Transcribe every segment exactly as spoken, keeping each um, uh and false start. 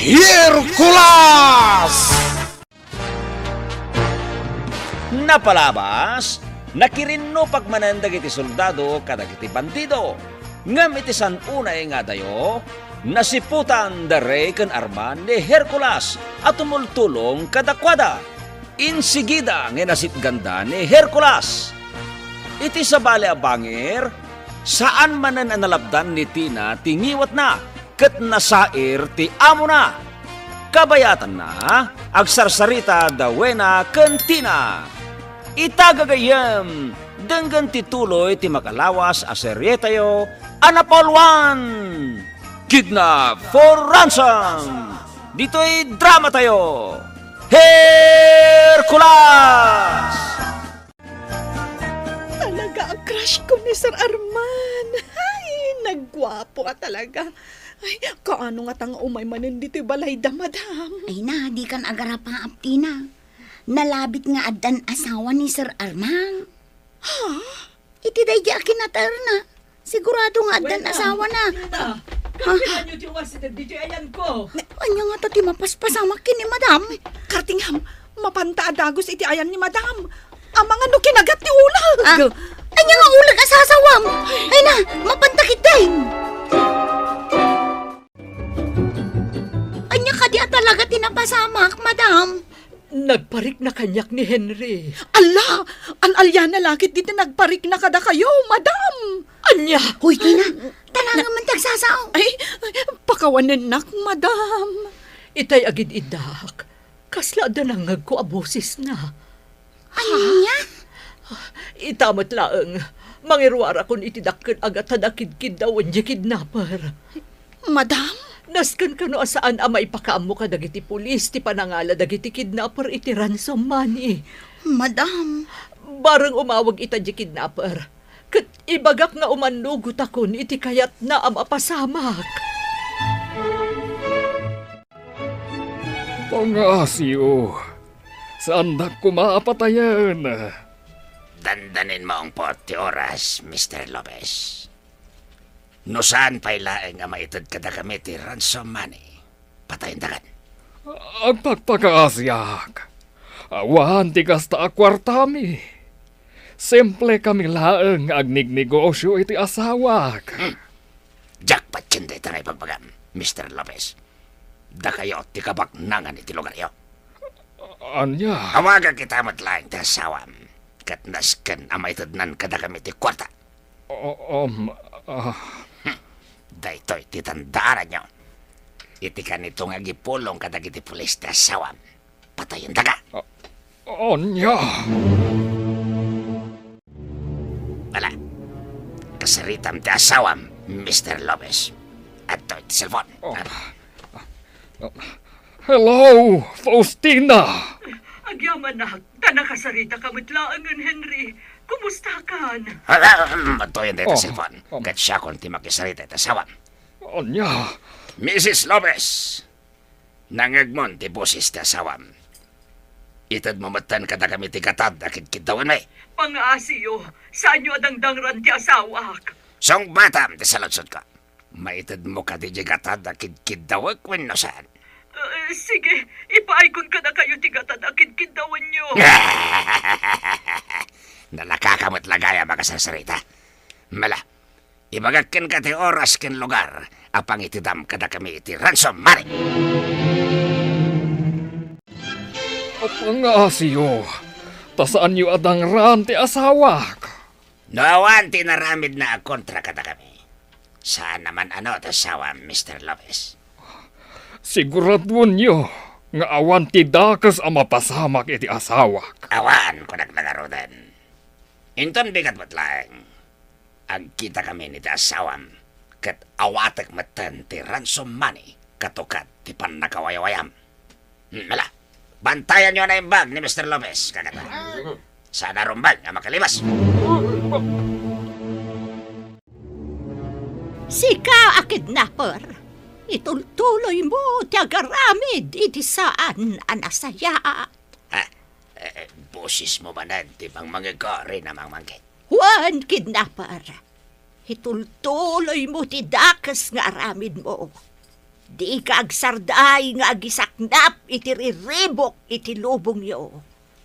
Hercules! Napalabas, nakirinnupak manen dagiti soldado kadagiti bandido. Ngem iti san-unay nga adayo, nasiputan da Rey ken Arman ni Hercules a tumultulong kadakuada. Insigida nga nasitganda ni Hercules. Iti sabali a bangir, saan manen a nalabdan ni Tina ti ngiwatna ket nasair ti amona. Kabayatanna, agsarsarita da Wena ken Tina. Ita gagayyem, denggen ti tuloy ti makalawas a serietayo a napauloan, Kidnap for Ransom! Ditoy dramatayo, Hercules! Talaga a crush ko ni Sir Arman. Ay, nagguapo a talaga. Ay, kaano ngata nga umay manen ditoy balayda, madam? Ay na, dikan agarapaap, Tina. Nalabit nga addan asawa ni Sir Arman. Ha? Iti daydi a kinaterna. Sigurado nga addan Wait lang. asawana. Tina, Ha? Kapilanyo ti umasideg ditoy ayanko. Ania ngata ti mapaspasamak ken ni madam? Kartingham, mapanta a dagus iti ayan ni madam. Amangan no kinagat ti uleg. Ah, ania nga uleg a sasawam? Ay na, mapanta ketdin. Ania kadi a talaga ti napasamak, madam? Nagparikna kaniak ni Henry. Ala! Al-aliana la ketdi ti nagparikna kadakayo, madam! Ania? Hoy, Tina, talaga man ti agsasao. Ay, ay, pakawanennak, madam. Itay agid-iddak, kasla adda nangngegko a bosesna. Ania? Ita met laeng, mangiruarakon iti dakkel a gatad a kidkiddawen diay kidnapper. Madam? Nasken kano a saan a maipakaammo kadagiti pulis ti panangala dagiti kidnapper iti ransom money. Madam. Bareng umawag ita diay kidnapper, ket ibagak nga umannugotakon iti kayatna a mapasamak. Pangaasiyo, saandak koma a patayen. Dandanin maungpot ti oras, Mister Lopez. No saan pay laeng a maited kadakami ti ransom money, patayendakan. Agpakpakaasiak. Awan ti kasta a kuartami. Simple kami laeng nga agnegnegosyo iti asawak. Hmm. Jackpot yun dayta nga ibagbagam, Mister Lopez. Dakayo ti kabaknangan iti lugaryo. Ania? Awagak ita met laeng ti asawam, ket nasken a maitednan kadakami ti kuarta. O-, um, ah. Hmm. Daytoy ti tandaananyo. Iti kanito nga agipulong kadagiti pulis ti asawam, patayendaka. Ah, ania? Ala, kasaritam ti asawam, Mister Lopez. Adtoy ti cellphone. Oh. Ah. Hello, Faustina! Agyamanak, ta nakasaritaka met laengen, Henry. Kumustakan? Ala, um, adtoy dayta Oh, cellphone. um. Ket siakon ti makisarita iti asawam. Ania? Missus Lopez! Nangngegmon ti boses ti asawam. Itedmo metten kadakami ti gatad a kidkiddawenmi. Pangaasiyo, saanyo a dangdangran ti asawak. Sungbatam ti saludsodko. Maitedmo kadi diay gatad a kidkiddawek wenno saan? Eh, sige, ipaaykon kadakayo ti gatad a kidkiddawenyo. Nalakaka met la gayam a kasarsarita. Mala, ibagak kenka ti oras ken lugar a pangitedam kadakami iti ransom money. Apang nga asiyo, ta saanyo a dangran ti asawak? No awan ti inaramidna a kontra kadakami, saan a man-ano ti asawam, Mister Lopez. Siguraduenyo nga awan ti dakes a mapasamak iti asawak. Awan, kunak la ngaruden. Inton bigat met laeng, agkitakami iti asawam, ket awatek metten ti ransom money katukad ti pannakawayawayam. Hmm, ala, bantayanyo a naimbag ni Mister Lopez, kakattan. Saan a rumbeng a makalimas. Sika a kidnapper, itultuloymo ti agaramid iti saan a nasayaat. Ah, eh, bosesmo manen ti mangmangegko, Rina Mangmangkit. Wen, kidnapper, itultuloymo ti dakes nga aramidmo. Dika agsarday nga agisaknap iti riribuk iti lubongyo.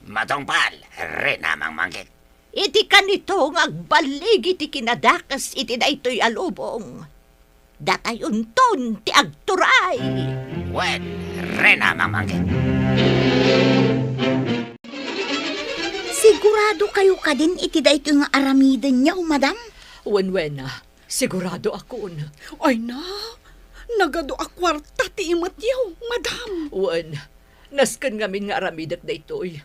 Matungpal, Reyna Mangmanggit. Iti kanito nga agbaligi ti kinadakes iti daytoy a lubong, datayonton ti agturay. Wen, Reyna Mangmanggit. Sigurado kayo kadin iti daytoy nga aramidenyo, madam? Wen, wen, ah. Sigurado akon. Ay na, nagadu a kuarta ti imetyo, madam. Wen, nasken ngamin nga aramidek daytoy.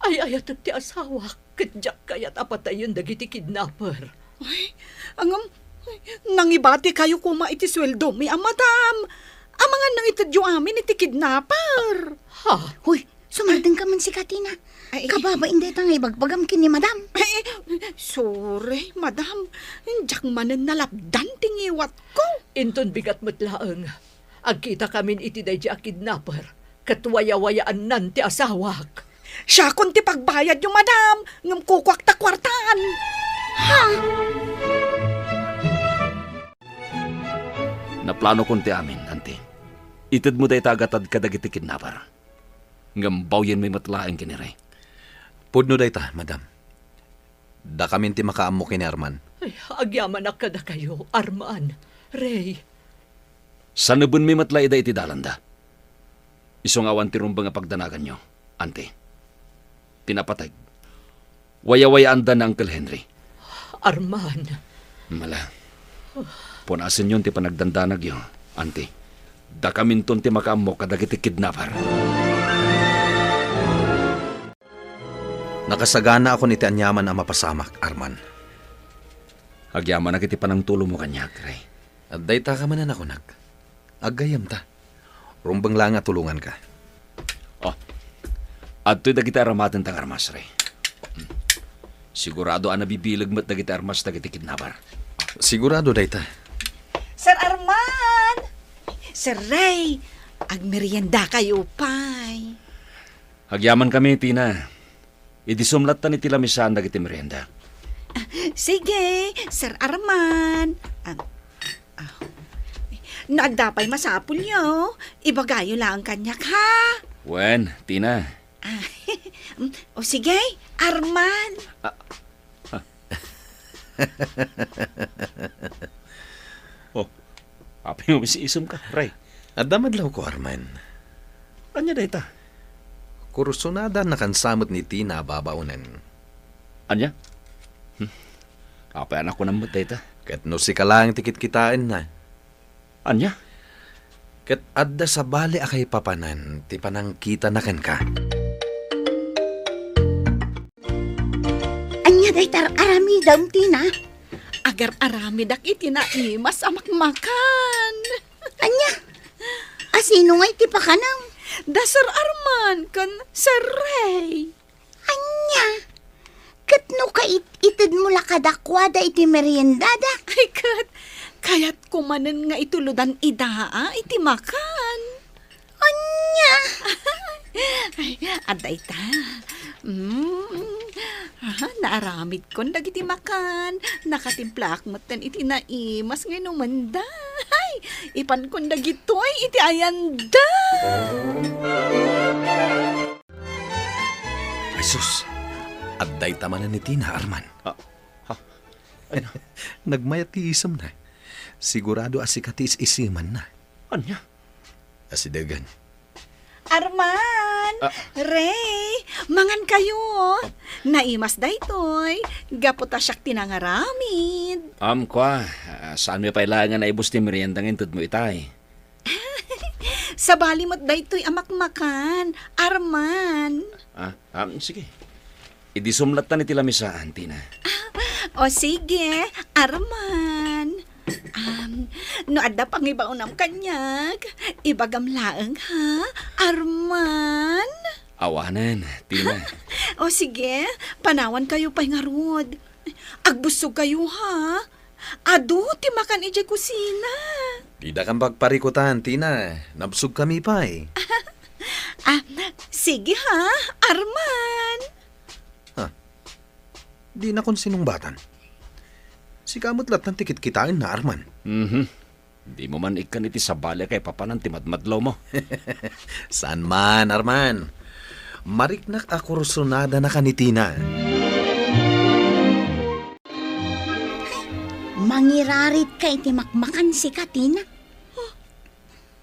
Ay-ayatek ti asawak, ket diak kayat a patayen dagiti kidnapper. Ay, ngem, ay, nangibatikayo koma iti sueldomi a madam. Amangan nangitedyo amin iti kidnapper. Ha? Hoy, sumardengka man sika, Tina. Ay. Kababain dayta nga ibagbagam ken ni madam. Ay, sorry, madam. Diak manen nalapdan ti ngiwatko. Inton bigat met laeng. Agkitakamin iti daydi a kidnapper, ket wayawayaannan ti asawak. Siakon ti pagbayadyo, madam, ngem kukuak ta kuartaan. Ha? Naplanokon ti amin, anti. Itedmo dayta a gatad kadagiti kidnapper. Ngem bawienmi met laeng ken ni Rey. Pudno dayta, madam. Dakamin ti makaammo ken ni Arman. Ay, agyamanak kadakayo, Arman, Rey. Sanebenmi met la ida iti dalanda. Isu nga awan ti rumbeng a pagdanaganyo, anti. Ti napateg, wayawayaanda ni Uncle Henry. Arman. Mala. Punasenyon ti panagdandanagyo, anti. Dakaminton ti makaammo kadagiti kidnapper. Nakasaganakon iti aniaman a mapasamak, Arman. Agyamanak iti panangtulongmo kaniak, Rey. Adda ita ka manen a kunak. Aggayyemta. Rumbeng laeng a tulonganka. Oh, adtoy dagiti aramatenta nga armas, Rey. Sigurado a nabibileg met dagiti armas dagiti kidnapper. Sigurado dayta. Sir Arman! Sir Rey, agmeriendakayo pay. Agyamankami, Tina. Idisum lattan iti lamisaan dagiti merienda. Sige, Sir Arman. Ah, ah. No adda pay masapulyo, ibagayo laeng kaniak, ha? Wen, Tina. Ah, o sige, Arman. Ah, ah. Oh, apay nga masiisumka, Rey? Adda madlawko, Arman. Ania dayta? Kursunada nakansa met ni Tina a babaonen. Ania? Hmm. Apay a nakunam met dayta? Ket no sika laeng ti kitkitaenna. Ania? Ket adda sabali a kaipapanan ti panangkitana kenka. Ania dayta ar-aramidem, Tina? Agar-aramidak iti naimas a makmakan. Ania? A sino ngay ti pakanem? Da Sir Arman ken Sir Rey. Ania? Ket no kait-itedmo la kadakuada iti meriendada? Ay, ket kayatko manen nga itulodan ida, a, iti makan. Ania? Ay, adda ita. Mm. Ah, naaramidkon dagiti makan. Nakatimplaak metten iti naimas nga inumenda. Ay, ipankon dagitoy iti ayanda. Ay, sus! Adda ita manen ni Tina, Arman. Ah, ha? Ania? Nagmayat ti isemna. Sigurado a sika ti is-isimanna. Ania? Asidegen. Arman! Ah. Rey! Mangan kayo! Naimas daytoy, gapu ta siak ti nangaramid. Am, kua, ah, saanmi pay laeng nga naibus ti merienda nga intedmo itay? Sabali met daytoy a makmakan, Arman. Ah, um, sige. Idisum lattan iti lamisaan, Tina. O sige, Arman. Um, no adda pangibaonam kaniak, ibagam laeng, ha, Arman? Awanen, Tina. O sige, panawan kayo pay ngarud. Agbusog kayo, ha? Adu ti makan idiay kusina. Didakan pagparikutan, Tina. Nabsogkami pay. Ah, sige ha, Arman. Ha? Dinakon sinungbatan. Sika met lattan ti kitkitaenna, Arman. Mhm. Dimo man ikkan iti sabali a kaipapanan ti madmadlawmo. Saan man, Arman. Mariknak a kursunadana ken ni Tina. Mangiraritka iti makmakan sika, Tina.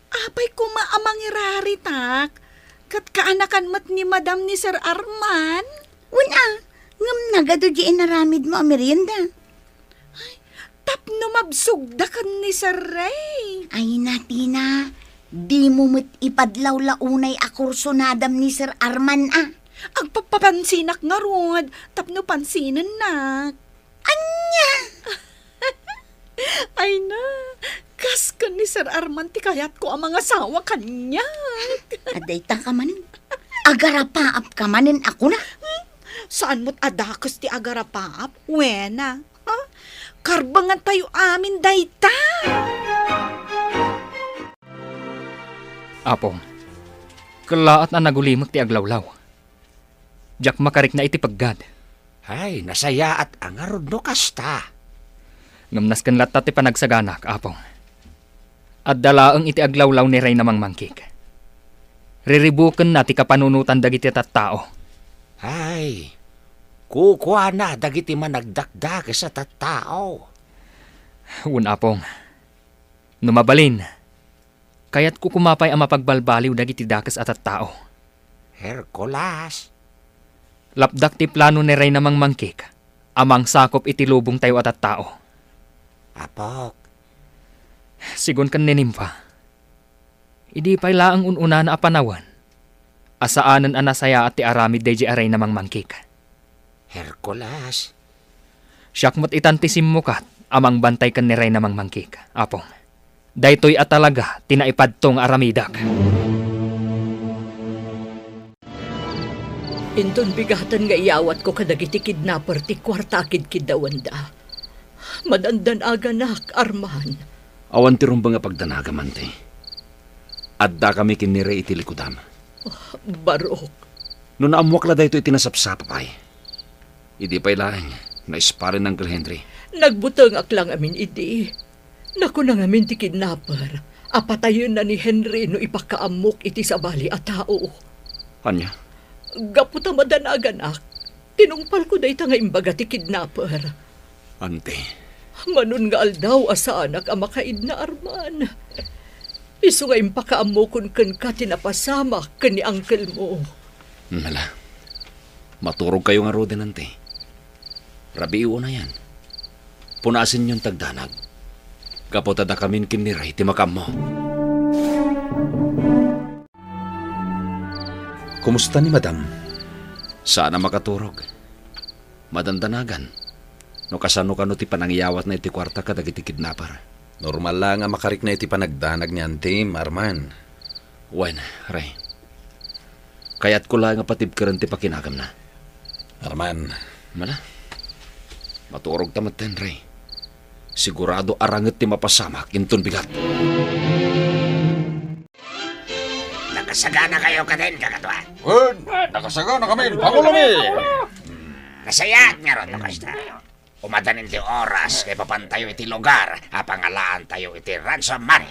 Apay koma a mangiraritak? Ket kaanakan met ni Madam ni Sir Arman? Wen a, ngem nagadu diay inaramidmo a merienda. Tapno mabsogda ken ni Sir Ray. Ay na, Tina, dimo met ipadlawlaw unay a kursunadam ni Sir Arman a. Agpapapansinak ngarud tapno pansinennak. Ania? Ay na, kas ken ni Sir Arman ti kayatko a mangasawa kaniak. Adda ita ka manen. Agarapaap ka manen a kuna? Hmm? Saan met a dakes ti agarapaap? Wen a. Ha? Karbengan tayo amin dayta. Apong, kellaat a nagulimek ti aglawlaw. Diak makarikna iti peggad. Ay, nasayaat a ngarud no kasta. Ngem nasken latta ti panagsaganak, Apong. Adda laeng iti aglawlaw ni Reyna Mangmangkik. Riribukenna ti kapanunotan dagiti tattao. Ay, kukuana dagiti managdakdakes a tattao. Wen, Apong. No mabalin, kayatko koma pay a mapagbalbaliw dagiti dakes a tattao. Hercules. Lapdak ti plano ni Reyna Mangmangkik a mangsakop iti lubongtayo a tattao. Apok. Sigun ken ni Nimfa, idi pay laeng un-unana a panawen, a saanen a nasayaat ti aramid daydiay a Reyna Mangmangkik. Hercules. Siak met itan ti simmukat a mangbantay ken ni Reyna Mangmangkik, Apong. Daytoy a talaga ti naipadto nga aramidak. Inton bigaten nga iyawatko kadagiti kidnapper ti kuarta a kidkiddawenda, madandanaganak, Arman. Awan ti rumbeng a pagdanagam, Auntie. Addakami ken ni Rey iti likudam. Oh, barok. No naammuak la daytoy iti nasapsapa pay. Idi pay laeng, naisparen ni Uncle Henry. Nagbutengak la ngamin idi. Nakuna ngamin ti kidnapper a patayenna ni Henry no ipakaammok iti sabali a tao. Ania? Gapu ta madanaganak, tinungpalko dayta nga imbaga ti kidnapper. Auntie. Manon nga aldaw a saanak a makaidna, Arman. Isu nga impakaammokon kenka ti napasamak ken ni uncle mo. Hala. Maturogkayo ngaruden, Auntie. Rabiiyo unayen. Punasenyon ti agdanag. Gapu ta dakamin ken ni Rey ti makaammo. Kumusta ni Madam? Saan a makaturog. Madandanagan. No kasano kano ti panangiyawatna iti kuarta kadagiti kidnapper. Normal la nga makarikna iti panagdanag ni Auntie, Arman. Wen, Rey. Kayatko laeng a patibkeren ti pakinagamna. Arman. Mala. Maturog ta metten, Rey. Sigurado a ranget ti mapasamak inton bigat. Nakasaganakayo kadin, kakadua? Wen, nakasaganakamin, pangulomi. Nasayaat ngarud no kasta. Umadanin ti oras nga ipapantayo iti lugar a pangalaantayo iti ransom money.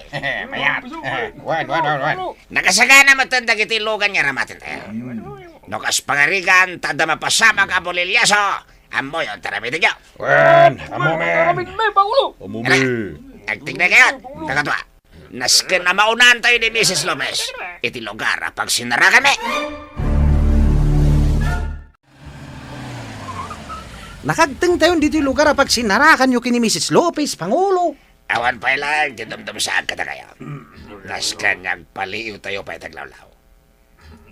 Mayat. Wen, wen, wen, wen. Nakasagana metten dagiti lugan nga aramatentayo. No kas pangarigan ta adda mapasamak a bulilyaso, ammoyon ti aramidenyo. Wen, ammomi. Amin, Pangulo. Ammomi. Ala, agtignay kayo, kakadua. Nasken a maunaantayo ni Misis Lopez iti lugar a pagsinarakanmi. Nakagtengtayon ditoy lugar a pagsinarakanyo ken ni Misis Lopez, Pangulo. Awan pay laeng ti dumdumsaak kadakayo. Nasken nga agpaliiwtayo pay iti aglawlaw.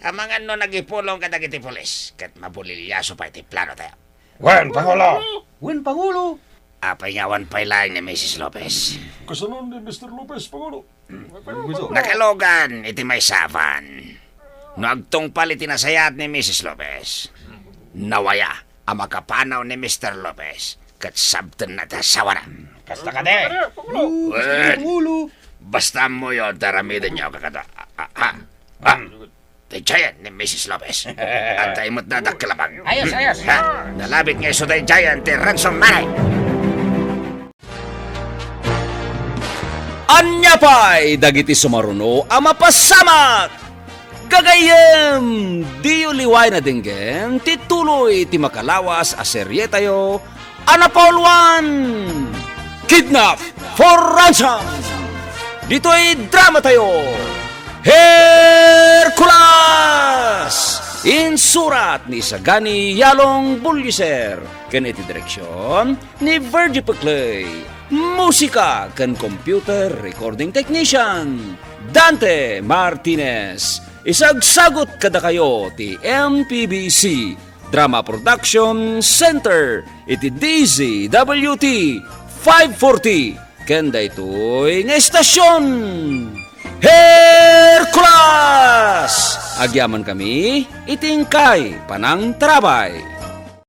Amangan no nagipulong kadagiti pulis ket mabulilyaso pay ti planotayo. Wen, Pangulo! Wen, Pangulo! Apay nga awan pay laeng ni Misis Lopez? Kasano ni Mister Lopez, Pangulo? Nakalugan iti maysa a van. No agtungpal iti nasayaat ni Misis Lopez, nawaya a makapanaw ni Mister Lopez ket sabtenna ti asawana. Kasta kadi? Wen. Basta ammoyo ti aramidenyo, kakadua. Ah, ah, ah. Ti giant ni Misis Lopez. Adda met dakkel a bag. Ayos, ayos. Ha? Nalabit nga isu ti giant ti ransom money. Ania pay dagiti sumaruno a mapasamak? Gagayyem, diyo liwayan a denggen ti tuloy ti makalawas a serietayo a napauluan, Kidnap for Ransom. Ditoy dramatayo, Hercules! Insurat ni Sagani Yalong Buliser ken iti direksion ni Virgie Peclay. Musika ken computer recording technician, Dante Martinez. Isagsagut kadakayo ti M P B C Drama Production Center iti D Z W T five forty ken daytoy nga estasion. Hercules! Agyamankami iti inkay panangtarabay.